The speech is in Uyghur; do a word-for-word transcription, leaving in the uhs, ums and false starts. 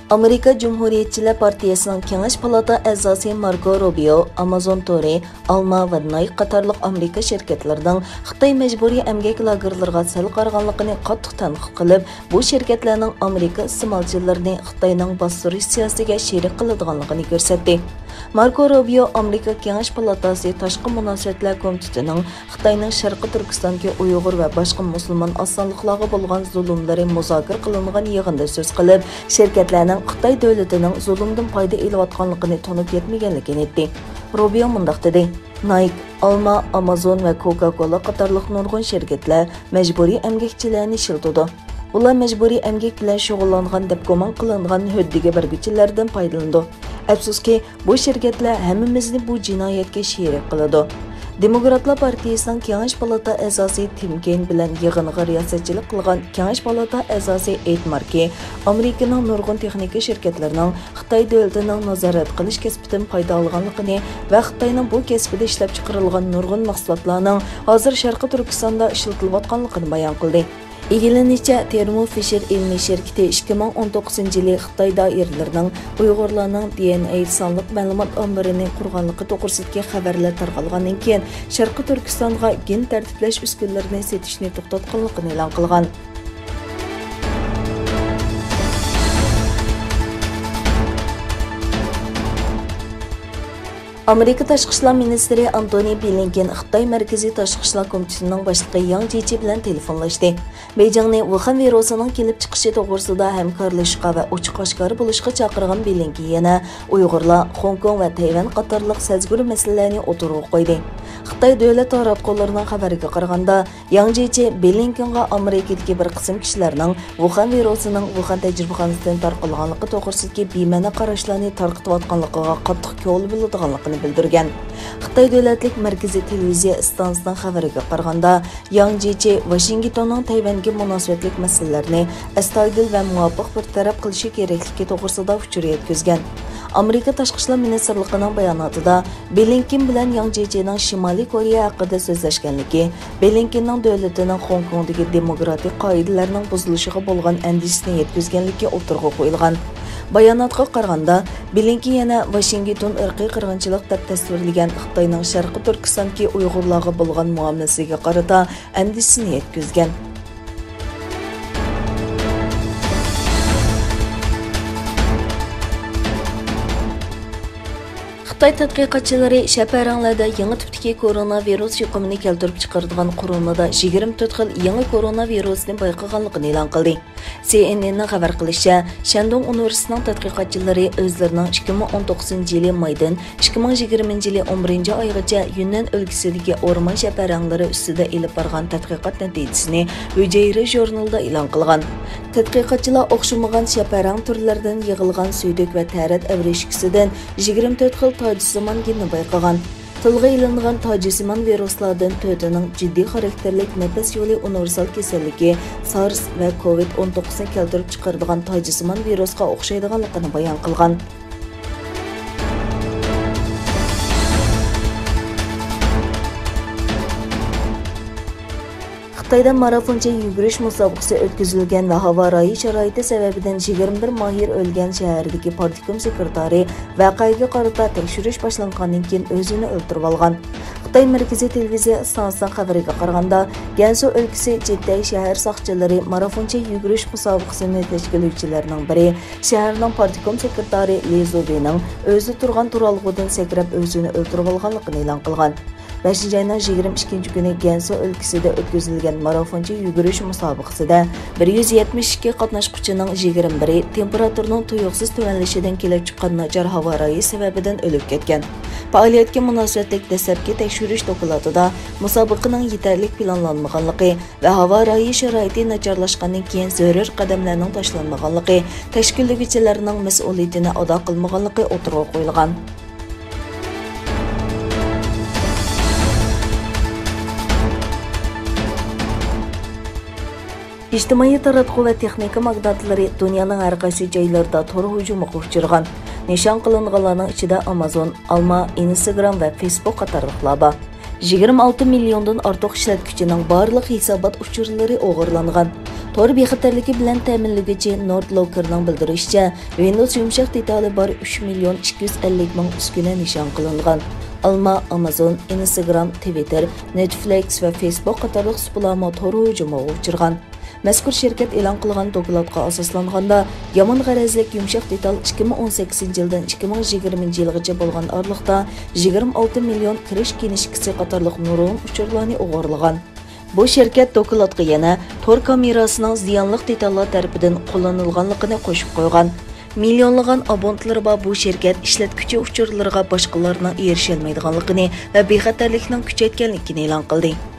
ئامېرىكا جۇمھۇرىيەتچىلەر پارتىيەسىنىڭ كېڭەش پالاتا ئەزاسى ماركو روبىيو ئامازون تورى، ئالما ۋە نايك قاتارلىق ئامېرىكا شىركەتلىرىنىڭ خىتاي مەجبۇرىي ئەمگەك لاگېرلىرىغا سەل قارىغانلىقىنى قاتتىق تەنقىد قىلىپ، بۇ شىركەتلەرنىڭ ئامېرىكا ئىستېمالچىلىرىنى خىتاينىڭ باستۇرۇش سىياسىتىگە شېرىك قىلىدىغانلىقىنى كۆرسەتتى. ماركو روبىيو ئامېرىكا كېڭەش پالاتاسى تاشقى مۇناسىۋەتلەر كومىتېتىنىڭ خىتاينىڭ شەرقىي تۈركىستاندىكى ئۇيغۇر ۋە باشقا مۇسۇلمان ئاز سانلىقلارغا بولغان زۇلۇملىرى مۇزاكىرە قىلىنغان يىغىندا سۆز قىلىپ، شىركەتلەرنىڭ خىتاي دۆلىتىنىڭ زۇلۇمدىن پايدا ئېلىۋاتقانلىقىنى تونۇپ يەتمىگەنلىكىنى ئېيتتى. روبىيو مۇنداق دېدى، نايك، ئالما، ئامازون ۋە كوكا كولا قاتارلىق نۇرغۇن شىركەتلەر مەجبۇرىي ئەمگەكچىلەرنى ئىشلىتىدۇ. ئۇلار مەجبۇرىي ئەمگەك بىلەن شۇغۇللانغان دەپ گۇمان قىلىنغان ھۆددىگە بەرگۈچىلەردىن پايدىلىنىدۇ. ئەپسۇسكى، بۇ شىركەتلەر ھەممىمىزنى بۇ جىنايەتكە شېرىك قىلىدۇ. دېموكراتلار پارتىيىسىنىڭ كېڭەش پالاتا ئەزاسى تىم كېين بىلەن يىغىنغا رىياسەتچىلىك قىلغان كېڭەش پالاتا ئەزاسى ئېيت ماركى ئامېرىكىنىڭ نۇرغۇن تېخنىكا شىركەتلىرىنىڭ خىتاي دۆلىتىنىڭ نازارەت قىلىش كەسپىدىن پايدا ئالغانلىقىنى ۋە خىتاينىڭ بۇ كەسپىدە ئىشلەپچىقىرىلغان نۇرغۇن مەھسۇلاتلارنىڭ ھازىر شەرقىي تۈركىستاندا ئىشلىتىلىۋاتقانلىقىنى بايان قىلدى. ئىگىلىنىشىچە، تېرمو فىشېر ئىلمىي شىركىتى ئىككى مىڭ ئون توققۇزىنچى يىلى خىتاي دائىرىلىرىنىڭ ئۇيغۇرلارنىڭ دى ئېن ئەي سانلىق مەلۇمات ئامبىرىنى قۇرغانلىقى توغرىسىدىكى خەۋەرلەر تارقالغاندىن كېيىن، شەرقىي تۈركىستانغا گېن تەرتىپلەش ئۈسكۈنىلىرىنى سېتىشنى توختاتقانلىقىنى ئېلان قىلغان. ئامېرىكا تاشقى ئىشلار مىنىستىرى ئانتونى بلىنكېن خىتاي مەركىزىي تاشقى ئىشلار كومىتېتىنىڭ باشلىقى ياڭ جيېچى بىلەن تېلېفونلاشتى. بېيجىڭنى ۋۇخەن ۋىرۇسىنىڭ كېلىپ چىقىشى توغرىسىدا ھەمكارلىشىشقا ۋە ئوچۇق ئاشكارا بولۇشقا چاقىرغان بلىنكېن يەنە ئۇيغۇرلار، خوڭكوڭ ۋە تەيۋەن قاتارلىق سەزگۈر مەسىلىلەرنى ئوتتۇرىغا قويدى. خىتاي دۆلەت تاراتقۇلىرىنىڭ خەۋىرىگە قارىغاندا، ياڭ جيېچى بلىنكېنغا ئامېرىكىدىكى بىر قىسىم كىشىلەرنىڭ ۋۇخەن ۋىرۇسىنىڭ ۋۇخەن تەجرىبىخانىسىدىن تارقالغانلىقى توغرىسىدىكى بىمەنە قاراشلارنى تارقىتىۋاتقانلىقىغا قاتتىق كۆڭۈل بۆلىدىغانلىقىنى بىلدۈرگەن. خىتاي دۆلەتلىك مەركىزىي تېلېۋىزىيە ئىستانسىسىنىڭ خەۋىرىگە قارىغاندا، ياڭ جيېچى ۋاشىنگتوننىڭ تەيۋەنگە مۇناسىۋەتلىك مەسىلىلەرنى ئەستايىدىل ۋە مۇۋاپىق بىر تەرەپ قىلىشى كېرەكلىكى توغرىسىدا ئۇچۇر يەتكۈزگەن. ئامېرىكا تاشقى ئىشلار مىنىستىرلىقىنىڭ باياناتىدا، بلىنكېن بىلەن ياڭ جيېچىنىڭ شىمالىي كورېيە ھەققىدە سۆزلەشكەنلىكى، بلىنكېننىڭ دۆلىتىنىڭ خوڭكوڭدىكى دېموكراتىك قائىدىلەرنىڭ بۇزۇلۇشىغا بولغان ئەندىشىسىنى يەتكۈزگەنلىكى ئوتتۇرىغا قويۇلغان. باياناتقا قارىغاندا، بلىنكېن يەنە ۋاشىنگتون ئىرقىي قىرغىنچىلىق دەپ تەسۋىرلىگەن خىتاينىڭ شەرقىي تۈركىستاندىكى ئۇيغۇرلارغا بولغان مۇئامىلىسىگە قارىتا ئەندىشىسىنى يەتكۈزگەن. خىتاي تەتقىقاتچىلىرى شەپەرەڭلەردە يېڭى تىپتىكى كورونا ۋىرۇس يۇقۇمىنى كەلتۈرۈپ چىقىرىدىغان قۇرۇلمىدا يىگىرمە تۆت خىل يېڭى كورونا ۋىرۇسىنى بايقىغانلىقىنى ئېلان قىلدى. سى ئېن ئېننىڭ خەۋەر قىلىشىچە، شەندۇڭ ئۇنىۋېرسىتېتىنىڭ تەتقىقاتچىلىرى ئۆزلىرىنىڭ ئىككى مىڭ ئون توققۇزىنچى يىلى مايدىن ئىككى مىڭ يىگىرمىنچى يىلى ئون بىرىنچى ئايغىچە يۈننەن ئۆلكىسىدىكى ئورمان شەپەرەڭلىرى ئۈستىدە ئېلىپ بارغان تەتقىقات نەتىجىسىنى ھۈجەيرە ژۇرنىلىدا ئېلان قىلغان. تەتقىقاتچىلار ئوخشىمىغان شەپەرەڭ تۈرلىرىدىن يىغىلغان سۈيدۈك ۋە تەرەت ئەۋرىشكىسىدىن يىگىرمە تۆت خىل تاجسىمان گېننى بايقىغان. تىلغا ئېلىنغان تاجسىمان ۋىرۇسلاردىن تۆتىنىڭ جىددىي خاراكتېرلىك نەپەس يولى ئۇنىۋېرسال كېسەللىكى، سارس ۋە كوۋىد ئون توققۇزنى كەلتۈرۈپ چىقىرىدىغان تاجسىمان ۋىرۇسقا ئوخشايدىغانلىقىنى بايان قىلغان. خىتايدا مارافونچە يۈگۈرۈش مۇسابىقىسى ئۆتكۈزۈلگەن ۋە ھاۋا رايى شارائىتى سەۋەبىدىن يىگىرمە بىر ماھىر ئۆلگەن شەھەردىكى پارتكوم سېكرېتارى ۋەقەگە قارىتا تەكشۈرۈش باشلانغاندىن كېيىن ئۆزىنى ئۆلتۈرۈۋالغان. خىتاي مەركىزىي تېلېۋىزىيە ئىستانسىسىنىڭ خەۋىرىگە قارىغاندا، گەنسۇ ئۆلكىسى جىتەي شەھەر ساقچىلىرى مارافونچە يۈگۈرۈش مۇسابىقىسىنى تەشكىللىگۈچىلەرنىڭ بىرى شەھەرنىڭ پارتكوم سېكرېتارى لى زۇبىنىڭ ئۆزى تۇرغان تۇرالغۇدىن سەكرەپ ئۆزىنى ئۆلتۈرۈۋالغانلىقىنى ئېلان قىلغان. بەشىنچى ئاينىڭ يىگىرمە ئىككىنچى كۈنى گەنسۇ ئۆلكىسىدە ئۆتكۈزۈلگەن مارافونچە يۈگۈرۈش مۇسابىقىسىدە بىر يۈز يەتمىش ئىككى قاتناشقۇچىنىڭ يىگىرمە بىرى تېمپېراتۇرىنىڭ تۇيۇقسىز تۆۋەنلىشىدىن كېلىپ چىققان ناچار ھاۋا رايى سەۋەبىدىن ئۆلۈپ كەتكەن. پائالىيەتكە مۇناسىۋەتلىك دەسلەپكى تەكشۈرۈش دوكلاتىدا مۇسابىقىنىڭ يېتەرلىك پىلانلانمىغانلىقى ۋە ھاۋا رايى شارائىتى ناچارلاشقاندىن كېيىن زۆرۈر قەدەملەرنىڭ تاشلانمىغانلىقى، تەشكىللىگۈچىلەرنىڭ مەسئۇلىيىتىنى ئادا قىلمىغانلىقى ئوتتۇرىغا قويۇلغان. ئىجتىمائىي تاراتقۇ ۋە تېخنىكا ماگناتلىرى دۇنيانىڭ ھەر قايسى جايلىرىدا تور ھۇجۇمىغا ئۇچرىغان. نىشان قىلىنغانلارنىڭ ئىچىدە ئامازون، ئالما، ئىنستاگرام ۋە فېيسبۇك قاتارلىقلار بار. يىگىرمە ئالتە مىليوندىن ئارتۇق ئىشلەتكۈچىنىڭ بارلىق ھېسابات ئۇچۇرلىرى ئوغرىلانغان. تور بىخەتەرلىكى بىلەن تەمىنلىگۈچى نورد لوكېرنىڭ بىلدۈرۈشىچە، ۋىندوۋس يۇمشاق دېتالى بار ئۈچ مىليون ئىككى يۈز ئەللىك مىڭ ئۈسكۈنە نىشان قىلىنغان. ئالما، ئامازون، ئىنستاگرام، تىۋىتتېر، نېتفلىكس ۋە فېيسبۇك قاتارلىق سۇپىلارمۇ تور ھۇجۇمىغا ئۇچرىغان. مەزكۇر شىركەت ئېلان قىلغان دوكلاتقا ئاساسلانغاندا، يامان غەرەزلىك يۇمشاق دېتال ئىككى مىڭ ئون سەككىزىنچى يىلدىن ئىككى مىڭ يىگىرمىنچى يىلغىچە بولغان ئارىلىقتا يىگىرمە ئالتە مىليون كىرىش كىنىشكىسى قاتارلىق نۇرغۇن ئۇچۇرلارنى ئوغرىلىغان. بۇ شىركەت دوكلاتقا يەنە تور كامېراسىنىڭ زىيانلىق دېتاللار تەرىپىدىن قوللىنىلغانلىقىنى قوشۇپ قويغان. مىليونلىغان ئابونتلىرى بار بۇ شىركەت ئىشلەتكۈچى ئۇچۇرلىرىغا باشقىلارنىڭ ئېرىشەلمەيدىغانلىقىنى ۋە بىخەتەرلىكنىڭ كۈچەيتكەنلىكىنى ئېلان قىلدى.